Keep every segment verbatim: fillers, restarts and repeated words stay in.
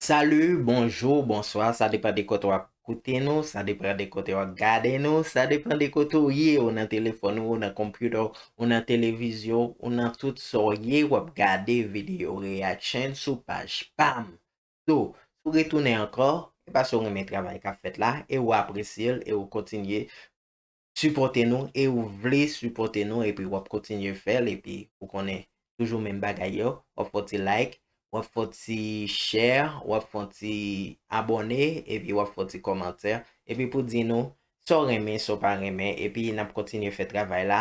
Salut, bonjou, bonswa, sa depann de kote w ap koute nou, sa depann de kote w ap gade nou, sa depann de kote w ye, ou nan telefòn ou, ou nan konpyouta w, ou nan televizyon w, ou nan tout sa w ye, w ap gade videyo reaction sou paj pa m. So, si w retounen ankò, e paske w renmen travay k ap fèt la, e w apresye l, e w kontinye sipòte nou, e w vle sipòte nou, epi w ap kontinye fè l, epi ou konnen toujou menm bagay yo, w ap fè w ti like, w ap fè w ti share, w ap fè w ti abòne, epi w ap fè w ti kòmantè, epi pou di nou sa w renmen, sa w pa renmen, epi n ap kontinye fè travay la,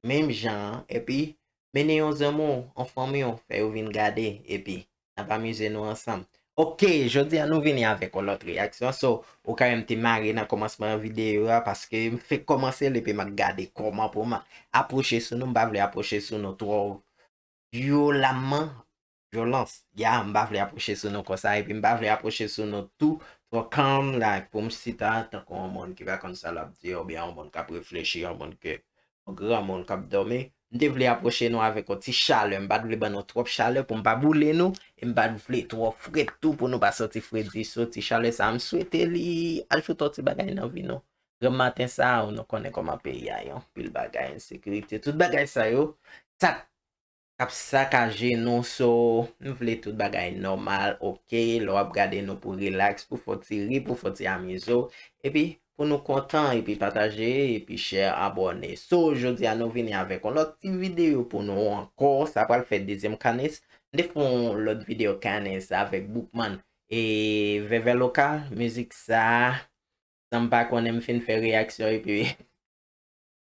menm jan an, epi mennen yon zanmi w, yon fanmi w, fè yo vin gade, epi n ap amize nou ansanm. Ok, jodi a nou vini avèk yon lòt reyaksyon. So, ou ka wè m te mare nan kòmansman videyo a paske m fenk kòmanse l epi m ap gade kòman pou m apwoche sou nou. M pa vle apwoche sou nou twò vyolamman. Vyolans. Ya, m pa vle apwoche sou nou konsa epi m pa vle apwoche sou nou tou twò calm, like, pou m chita tankou yon moun ki pa konn sa l ap di oubyen yon moun k ap reflechi, yon moun ke yon granmoun k ap dòmi. M te vle apwoche nou avèk yon ti chalè. M pa t vle ban nou twòp chalè pou m pa boule nou. E m pa t vle twò frèt tou pou nou pa soti fredi. So, ti chalè sa a, m swete li ajoute yon ti bagay nan vi nou. Granm maten sa a, nou konnen kòman peyi a ye, anpil bagay, ensekirite, tout bagay sa yo. Sa k ap sakaje nou. So, m vle tout bagay nòmal, ok. Lè w ap gade nou pou relax, pou fè w ti ri, pou fè w ti amize w. Epi, pou nou kontan, epi pataje, epi share, abòne. So, jodi a nou vini avèk yon lòt ti videyo pou nou ankò. Sa pral fè dezyèm Kanis. M te fè yon lòt videyo Kanis avèk Boukman e Vèvè Lokal. Mizik sa a, san m pa konnen, m fin fè reyaksyon epi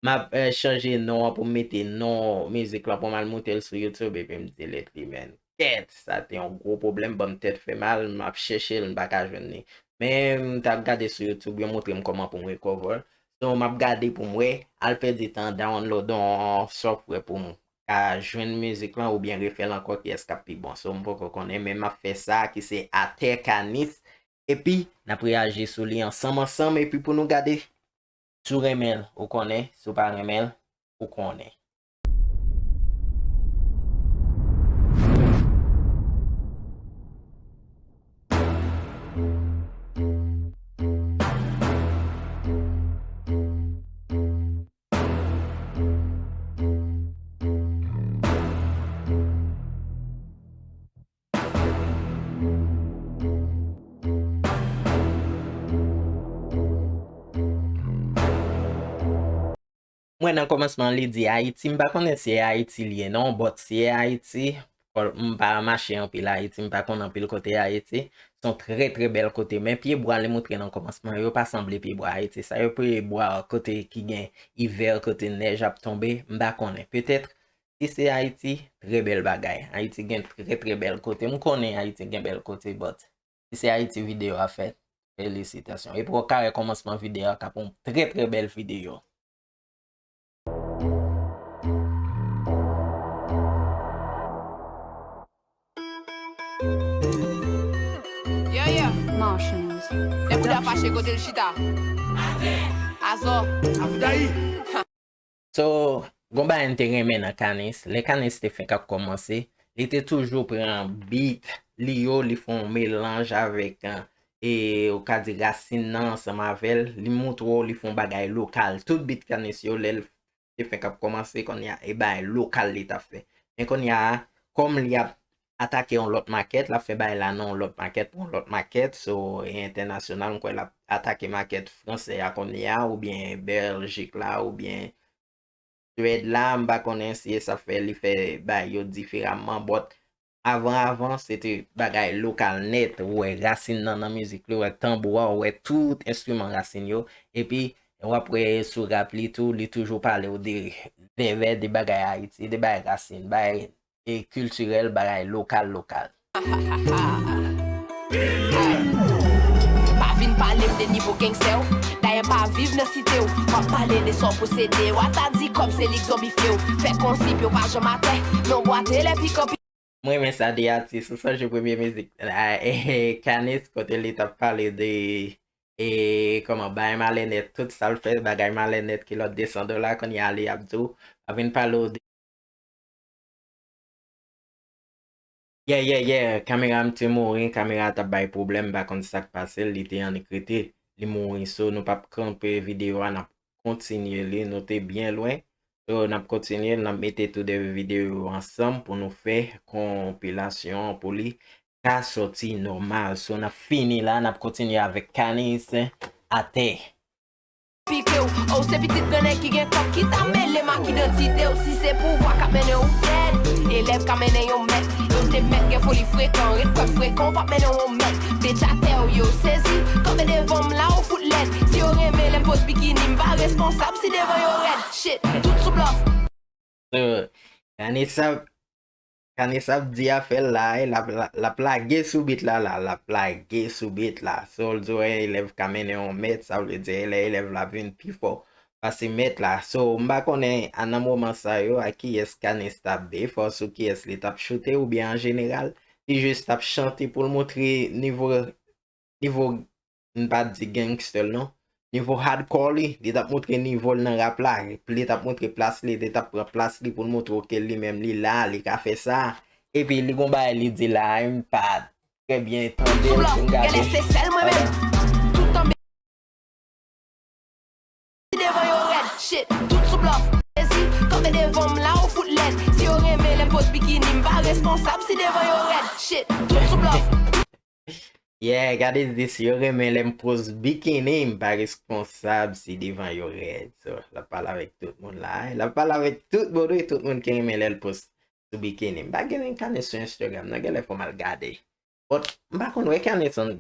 m ap, eh, chanje non an pou m mete non mizik lan pou m al moute l sou YouTube epi m delete li, man. Kèt, sa te yon gwo pwoblèm, ban m tèt fè mal, m ap chèche l, m pa ka jwenn li. Men m t ap gade sou YouTube, yo montre m kòman pou m recover l. So, m ap gade pou m wè, al pèdi tan, download yon software pou m ka jwenn mizik lan oubyen refè l ankò, kiyès k ap pi bon. So, m poko konnen, men m ap fè sa ki se Atè Kanis. Epi, n ap reyaji sou li ansanm, ansanm, epi pou nou gade si w renmen l, ou konnen, si w pa renmen l, ou konnen. Mwen nan kòmansman li di Ayiti, m pa konnen si e Ayiti li ye non, but si e Ayiti, m pa mache anpil Ayiti, m pa konn anpil kote Ayiti. Se yon trè, trè bèl kote, men pyebwa li moutre nan kòmansman yo pa sanble pyebwa Ayiti. Sa yo pyebwa kote ki gen ivè, kote nèj ap tonbe, m pa konnen. Petèt, si se Ayiti, trè bèl bagay. Ayiti gen trè, trè bèl kote. M konnen Ayiti gen bèl kote, but si se Ayiti videyo a fèt, felisitasyon. Epi w ka wè kòmansman videyo a k ap yon trè, trè bèl videyo. Yeah, yeah. Martians. Lè bouda fache kote l chita. Azò. Afdayi. So, gon bagay m te renmen nan Kanis. Lè Kanis te fenk ap kòmanse, li te toujou pran beat li yo, li fè yon melanj avèk, e, ou ka di rasin nan ansanm avè l. Li montre w li fè yon bagay lokal. Tout beat Kanis yo, lè l te fenk ap kòmanse, kounye a, e bagay lokal li t ap fè. Men kounye a, kòm li ap atake yon lòt makèt, l ap fè bagay la nan yon lòt makèt, pou yon lòt makèt, so, e entènasyonal, m kwè l ap atake makèt fransè a kounye a, oubyen Bèljik la, oubyen Swèd la, m pa konnen si e sa fè li fè bagay yo diferaman, but avan, avan, se te bagay lokal nèt, ou wè rasin nan nan mizik li, ou wè tanbou a, ou wè tout enstriman rasin yo, epi w ap wè sou rap li tou, li toujou pale w de vèvè, de bagay Ayiti, de bagay rasin, bagay e kiltirèl, bagay lokal, lokal. Pa vin pale m de nivo gangstè w, dayè pa viv nan site w. W ap pale de sa w posede, w ata di kòb se li k zonbifye w. Fè konsi pye w pa janm atè, non bwate lè pikan pi. M renmen sa de atis, ou sonje premye mizik, ah, eh, eh, Kanis, kote li t ap pale de, e, kòman, bagay malè nèt, tout sa l fè, bagay malè nèt, kilòt de san dola, kounye a li ap di w, pa vin pale w de Yeah, yeah, yeah, kamera m te mouri, kamera t ap bay pwoblèm, m pa konn sa k pase l, li te annik rete, li mouri. So, nou p ap kanpe videyo a, n ap kontinye li, nou te byen lwen. So, n ap kontinye, n ap mete tou de videyo yo ansanm pou nou fè konpilasyon an pou li ka sòti nòmal. So, n ap fini la, n ap kontinye avèk Kanis atè. Pike w, oh, se pitit gran nèg ki gen kòb ki ta mele m ak idantite w. Si se pouvwa k ap mennen w dèd, elèv ka mennen yon mèt. Yon te mèt gen foli frekan, ret kwè m frekan, w p ap mennen w yon mèt. Bitch atè w yo sezi, kanpe devan m la ou fout lèd. Si yo renmen lè m poz bikini, m pa responsab si devan yo rèd. Shit, tout sou blòf. So, Kanis ap, Kanis ap di afè l la, l ap, l ap lage sou beat la, la, l ap lage sou beat la. So, l di w elèv ka mennen yon mèt, sa vle di lè elèv la vin pi fò pase mèt la. So, m pa konnen a nan moman sa yo, a kiyès Kanis t ap befò, sou kiyès li t ap choute, oubyen an jeneral, li jis t ap chante pou l montre nivo nivo, m pa di gangster non, nivo hardcore li, li t ap montre nivo l nan rap la, li t ap montre plas li, li t ap pran plas li pou l montre w ke li menm li la, li ka fè sa. Epi li gon bagay li di la, m pa trè byen tande l pou m gade. Sou blòf, genlè se sèl mwen menm. Tout tanbe devan yo rèd, shit, tout sou blòf. Sezi, kanpe devan m la ou fout lèd. Si yo renmen lè m poz bikini, m pa responsab si devan yo rèd, shit, tout sou blòf. Yeah, gade dis, yo renmen lè m poz bikini, m pa responsab si devan yo rèd. So, l ap pale avèk tout moun la, eh. L ap pale avèk tout moun, wi, tout moun ki renmen lè l poz sou bikini. M pa gen Kanis sou Instagram, non, genlè fò m al gade. But, m pa konn wè Kanis on,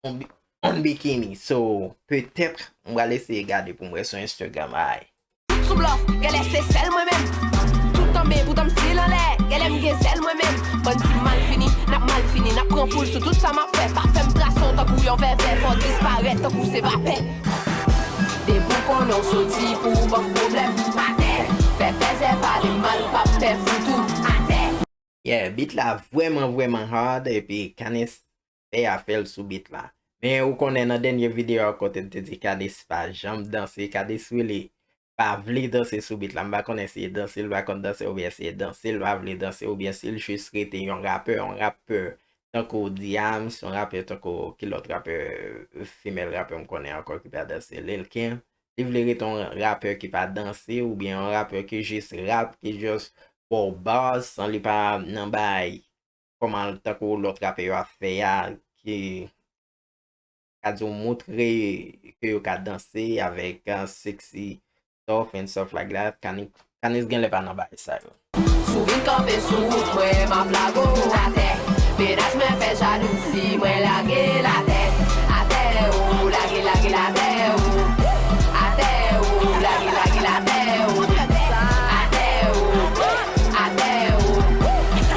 on, on bikini. So, petèt, m pral eseye gade pou m wè sou Instagram, ay. Tout sou blòf, genlè se sèl mwen menm. Tout tanbe, poutan m still anlè. Genlè m gen zèl mwen menm. Bann ti malfini, n ap mal fini, n ap pran poul sou tout sa m ap fè. Pa fè m trase w tankou yon vèvè, fò w disparèt tankou se vapè. Depi w konnen w soti pou w ban m pwoblèm, atè. Fè fèzè pale mal, p ap pè fout ou atè. Yeah, beat la vrèman, vrèman hard, epi Kanis fè afè l sou beat la. Men ou konnen nan dènye videyo a kote m te di Kanis pa janm danse, Kanis really pa vle danse sou beat la. M pa konnen si e danse l pa konn danse oubyen si e danse l pa vle danse oubyen si l jis rete yon rapè, yon rapè tankou Diams, yon rapè tankou ki lòt rapè, female rapè m konnen ankò ki pa danse, Lil Kim. Li vle rete yon rapè ki pa danse oubyen yon rapè ki jis rap, ki just ba w bars san li pa nan bay kòman tankou lòt rapè yo ap fè a, ki ka di w montre ke yo ka danse avèk, uh, sexy stuff and stuff like that. Kanis, Kanis genlè pa nan bagay sa yo. Si w vin kanpe sou wout mwen, m ap lage w atè. Mennaj mwen fè jalouzi, mwen lage l atè. Atè ou lage, lage l atè ou. Atè ou lage, lage l atè ou. Atè ou, atè ou,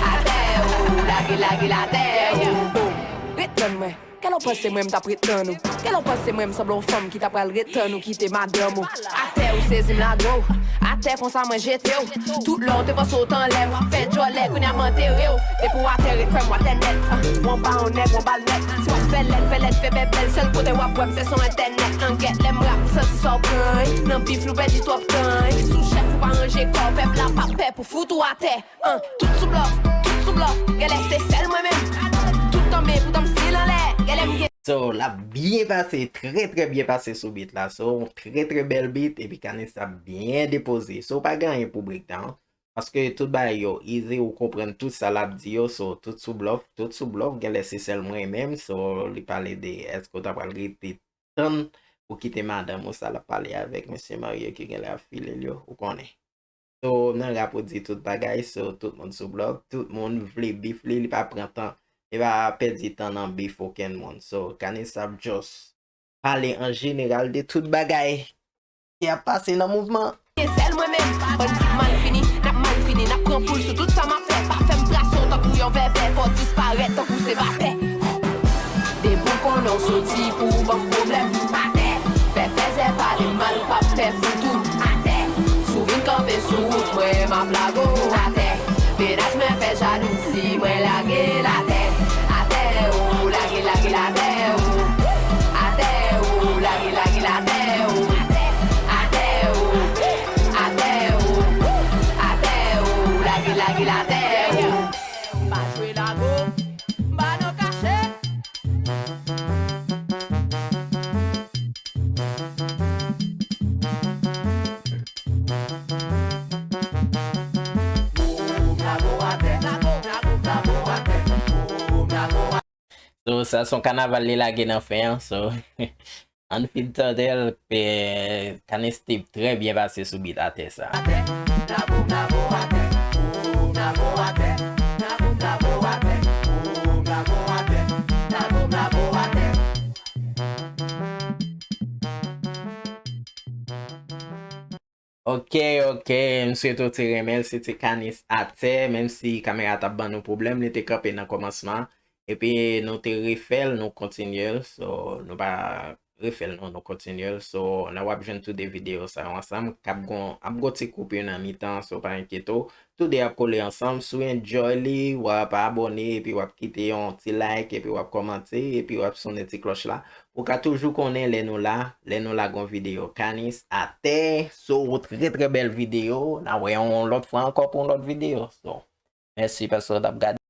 atè ou lage, lage l atè ou. Ret tann mwen. Kèlè w panse mwen m t ap ret tann ou? Kèlè w panse mwen m sanble yon fanm ki ta pral ret tann ou kite madanm ou? Atè ou sezi m lage w, atè konsa mwen jete w. Tout lè w te panse w t anlè m, w ap fè djòlè kounye a m antere w. Depi w atè ret kwè m w atè nèt. Ah, w anba yon nèg, w anba l nèt. Si w ap fè lèd, fè lèd, fè bèbèl, sèl kote w ap wè m se sou entènèt. Langèt lè m rap, m santi sa w pran, nan bif nou pèdi twòp tan. Si w chèf ou pa ranje kò w, pèp la p ap pè pou fout ou atè. Ah, tout sou blòf, tout sou blòf, genlè se sèl mwen menm. Tout tanbe, poutan m still anlè, genlè m gen. So, l ap byen pase, trè, trè byen pase sou beat la. So, trè, trè bèl beat, epi Kanis ap byen depoze. So, pa gen anyen pou breakdown. Paske tout bagay yo easy, ou konprann tout sa l ap di yo. So, tout sou blòf, tout sou blòf, genlè se sèl mwen menm. So, li pale de èske w ta pral rete tann pou kite madanm ou sa l ap pale avèk mesye marye ki genlè ap file l yo, ou konnen. So, nan rap ou di tout bagay, so, tout moun sou blòf, tout moun vle bif li, li pa pran tan, li pa pèdi tan nan bif okenn moun. So, Kanis ap just pale an jeneral de tout bagay ki ap pase nan mouvman. Se sèl mwen menm, bann ti malfini, n ap mal fini, n ap pran poul sou tout sa m ap fè. Pa fè m trase w tankou yon vèvè, fò w disparèt tankou se vapè. Depi w konnen w soti pou w ban m pwoblèm, atè. Fè fèzè pale mal, p ap pè fout ou atè. Si w vin kanpe sou wout mwen, m ap lage w atè. Mennaj mwen fè jalouzi, mwen lage l atè. Atè ou, lage, lage l atè ou. Atè ou, lage, lage l atè ou. Atè ou, atè ou, atè ou, lage, lage l atè ou. Pa jwe lago. Sa se yon kanaval li lage nan fen an, so ann fin tande l, pe Kanis te trè byen pase sou beat atè sa. Ok, ok, m swete w te renmen l, se te Kanis atè, menm si kamera t ap ban nou pwoblèm, li te kanpe nan kòmansman, epi nou te refè l, nou kontinye l, so nou pa refè l non, nou kontinye l, so nan w ap jwenn tou de videyo sa yo ansanm, k ap gon, ap gon ti koupi nan mitan, so pa enkyete w, tou de ap kole ansanm, si w enjoy li, w ap abòne, epi w ap kite yon ti like, epi w ap kòmante, epi w ap sonnen ti klòch la, ou ka toujou konnen lè nou la, lè nou la gon videyo. Kanis atè, so trè trè bèl videyo. N a wè yon lòt fwa ankò pou yon lòt videyo. So, mèsi paske w t ap gade.